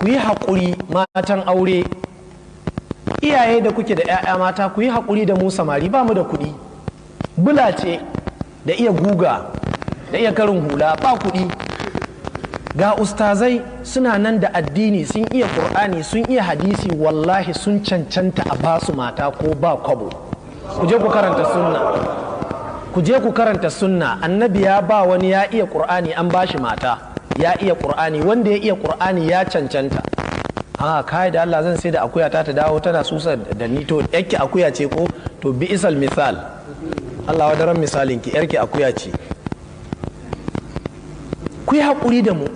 Ku yi haƙuri, matan aure, iyaye da kuke da 'ya'ya mata, ku yi haƙuri da mu samari, ba mu da kuɗi. Bula ce da iya guga da iya karin hula, ba kuɗi. Ga ustazai suna nan da addini, sun iya ƙur'ani, sun iya hadisi, wallahi sun cancanta a basu mata ko ba kwabo. Ku je ku karanta sunna, ku je ku karanta sunna. Annabi ya ba wani ya iya ƙur'ani, an ba shi mata, ya iya ƙur'ani. Wanda ya iya ƙur'ani ya cancanta. A kai da Allah, zan sai da akuya ta dawo tana susa da ni. To, yarki akuya ce ko? To, bi isal misal, Allah wadaran misalin ki, yarki akuya ce. Ku yi haƙuri da mu.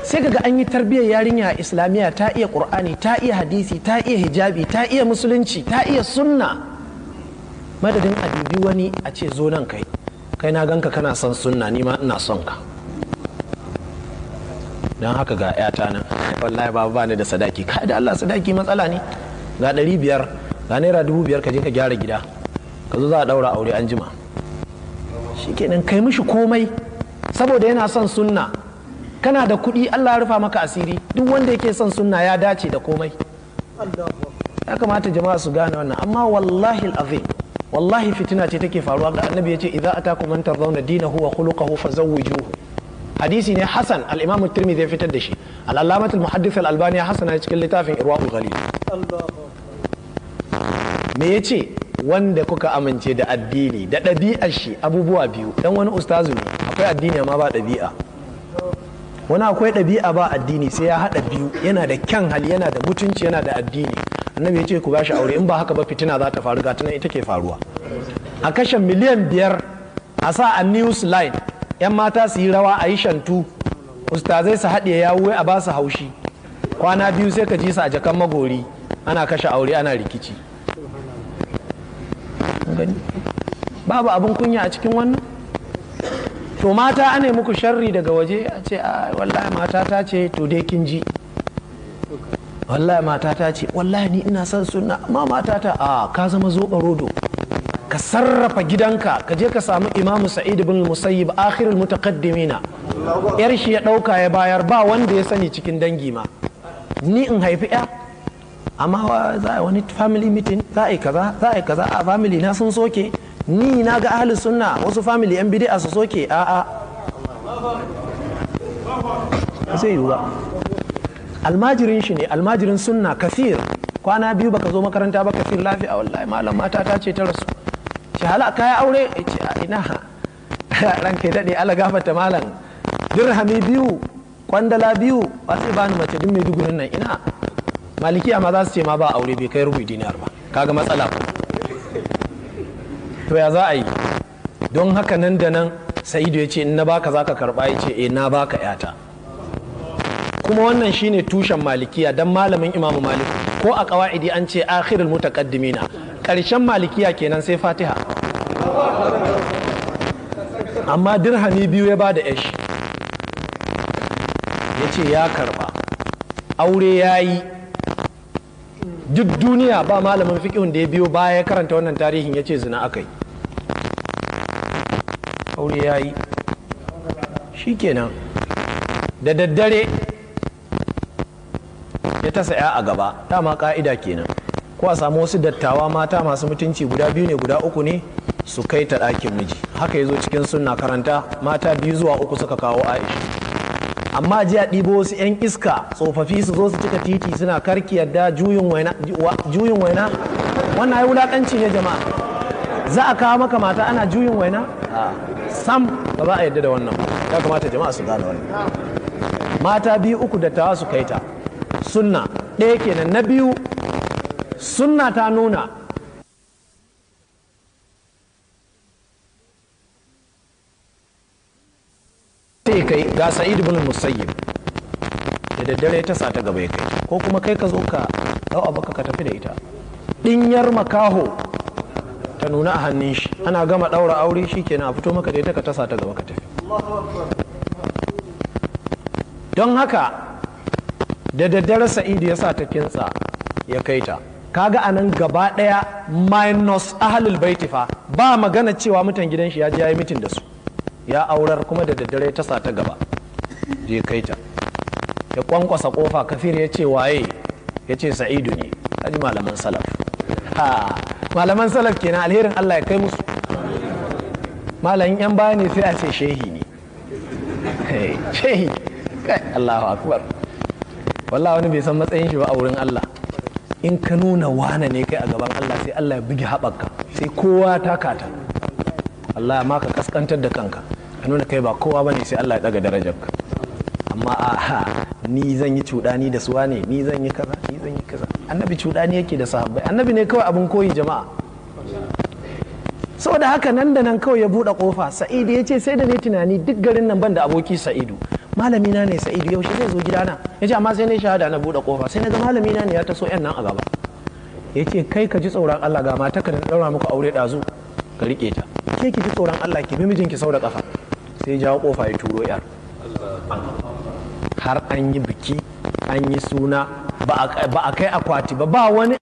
Sai kaga an yi tarbiyyar yarinya a Islamiyya, ta iya Ƙur'ani, ta iya hadisi, ta iya hijabi, ta iya Musulunci, ta iya sunna. Madadin a dubi wani a ce, "Zo nan kai, kai na ganka kana son sunna, ni ma ina son ka, don haka ga 'yata nan." "Wallahi ba ba ni da sadaki." "Kai da Allah, sadaki matsala ne? Ga 500, ga ₦5,000, ka je ka gyara gida, ka zo za a daura aure an jima." Shikenan, kai mishi komai saboda yana son sunna. Kana da kuɗi, Allah ya rufa maka asiri. Duk wanda yake son sunna ya dace da komai. Ya kamata jama'a su gane wannan. Amma wallahi azim, wallahi fitina ce take faruwa. Ga Annabi yace: "Idza atakum man tardawna dinahu wa khuluquhu fazawwijuhu." Hadisi ne hasan, al-Imam Tirmidhi ya fitar da shi, al-Allamah al-Muhaddith al-Albani ya hasana cikin littafin Irwaul Ghalil. Me yace? Wanda kuka amince da addini da ɗabi'ar shi, abubuwa biyu. Dan wani ustazu ne, akwai addini amma ba ɗabi'a. Wani akwai ɗabi'a ba addini. Sai ya haɗa biyu, yana da kyan hali, yana da mutunci, yana da addini. Annabi ya ce ku bashi aure. In ba haka ba, fitina za ta faru. Ga tunan ita ke faruwa, a kashe miliyan 5, a sa a news line, yan mata su yi rawa, a yi shantu, ustazai su haɗe yawu, a ba su haushi. Kwana biyu sai ka ji su a jakan magori, ana kashe aure, ana rikici. Babu abin kunya a cikin wannan. To, mata, ana muku sharri daga waje, a ce, "A wallahi mata ta ce." To dai kin ji, "Wallahi mata ta ce, wallahi ni ina son sunna, amma mata ta." A ka zama zoɓa rodo, ka sarrafa gidanka. Ka je ka samu Imamu Sa'id bin Musayyib, akhirul mutaqaddimina, yar shi ya dauka ya bayar, ba wanda ya sani cikin dangi ma. Ni in haifi ya, amma za a wani family meeting, za a yi kaza, za a yi kaza, a family na sun soke ni. Na ga ahli sunna, wasu family yan bid'a su soke. A a zai yiwu ba. Almajirin shi ne, almajirin sunna kafir. "Kwana biyu baka zo makaranta ba, Kafir, lafiya?" "Wallahi malam, mata ta ce ta rasu." Ce, "Hala kaya aure?" Ya ce, "A ina, ranka ya daɗe, ala gafarta malam, dirhami 2, kwandala 2, ba sai bani mace duk mai dugurin nan? Ina Malikiya ma za su ce ma ba aure, bai kai rubu dinar ba." Kaga matsala ko? To, ya za a yi? Don haka nan da nan Sa'idu ya ce, "In na baka, za ka karba?" Ya ce, "Eh, na baka yata." Kuma wannan shine tushen Malikiya, dan malamin Imamu Malik. Ko a Kawa'idi an ce akhirul mutaqaddimina, karshen Malikiya kenan sai Fatiha. Amma dirhami 2 ya bada yashi, ya ce ya karba. Aure ya yi. Duk duniya ba malamin fiƙihun da ya biyo baya ya karanta wannan tarihin ya ce zina aka yi. Aure ya yi, shi kenan. Da daddare ya tasa ya a gaba. Dama ka'ida kenan, ko a samu wasu dattawa mata masu mutunci guda biyu ne, guda uku ne, su kai ta ɗakin miji. Haka ya zo cikin sunna, karanta. Mata biyu zuwa uku suka kawo Aisha. Amma ji a ɗibo wasu 'yan iska tsofaffi su zo su cika titi suna "Karki yadda", juyin waina, juyin waina. Wannan ai wulaƙanci ne, jama'a. Za a kawo maka mata ana juyin waina? Sam, ba za a yadda da wannan. Ya kamata jama'a su gane wannan. Mata biyu, uku dattawa su kai ta, sunna ɗaya kenan. Na biyu, sunna ta nuna sai kai ga Sa'id ibn Musayyib, da daddare ta sa ta gaba ya kai, ko kuma kai ka zo ka dau abu ka tafi da ita. Dinyar makaho ta nuna a hannun shi, ana gama daura aure shikenan, a fito maka da ita, ka tasa ta gaba ka tafi. Don haka da daddare Sa'idu ya sa ta kintsa ya kai ta. Kaga anan gaba daya minus ahlul baiti fa, ba magana cewa mutan gidan shi ya je ya yi meeting da su. Ya aurar, kuma da daddare ta sa ta gaba je kai ta. Ya kwankwasa kofa, Kafir ya ce, "Waye?" Ya ce, "Sa'idu ne." Kaji malaman salaf. Ha, malaman salaf kenan, alherin Allah ya kai musu. Malamin yan baya ne sai a ce shehi ne, shehi. Kai, Allahu akbar. Wallahi wani bai san matsayin shi ba a wurin Allah. In ka nuna wane ne kai a gaban Allah, sai Allah ya bugi haɓaka, sai kowa taka ta. Allah ma ka kaskantar da kanka, ka nuna kai ba kowa bane, sai Allah ya daga darajarka. Amma a ni zan yi cuɗani da suwa ne, ni zan yi kaza, ni zan yi kaza. Annabi cuɗani yake da sahabbai. Annabi ne kawai abin koyi, jama'a. Saboda haka nan da nan kawai ya buɗe ƙofa. Sa'idu ya ce, "Sai da ne tunani, duk garin nan ban da aboki Sa'idu, malami na ne Sa'idu, yaushe zai zo gidana?" Ya ce, "Amma sai ne shahada, na buɗe ƙofa, sai na ga malami na ne ya taso yan nan a gaba." Ya ce, "Kai, ka ji tsoron Allah, ga mata ka da ɗaura muku aure ɗazu, ka riƙe ta. Ke, ki ji tsoron Allah, ki bi mijinki sau da ƙafa." Sai jawo ƙofa ya turo yar. Har an yi biki, an yi suna, ba a kai akwati ba, ba wani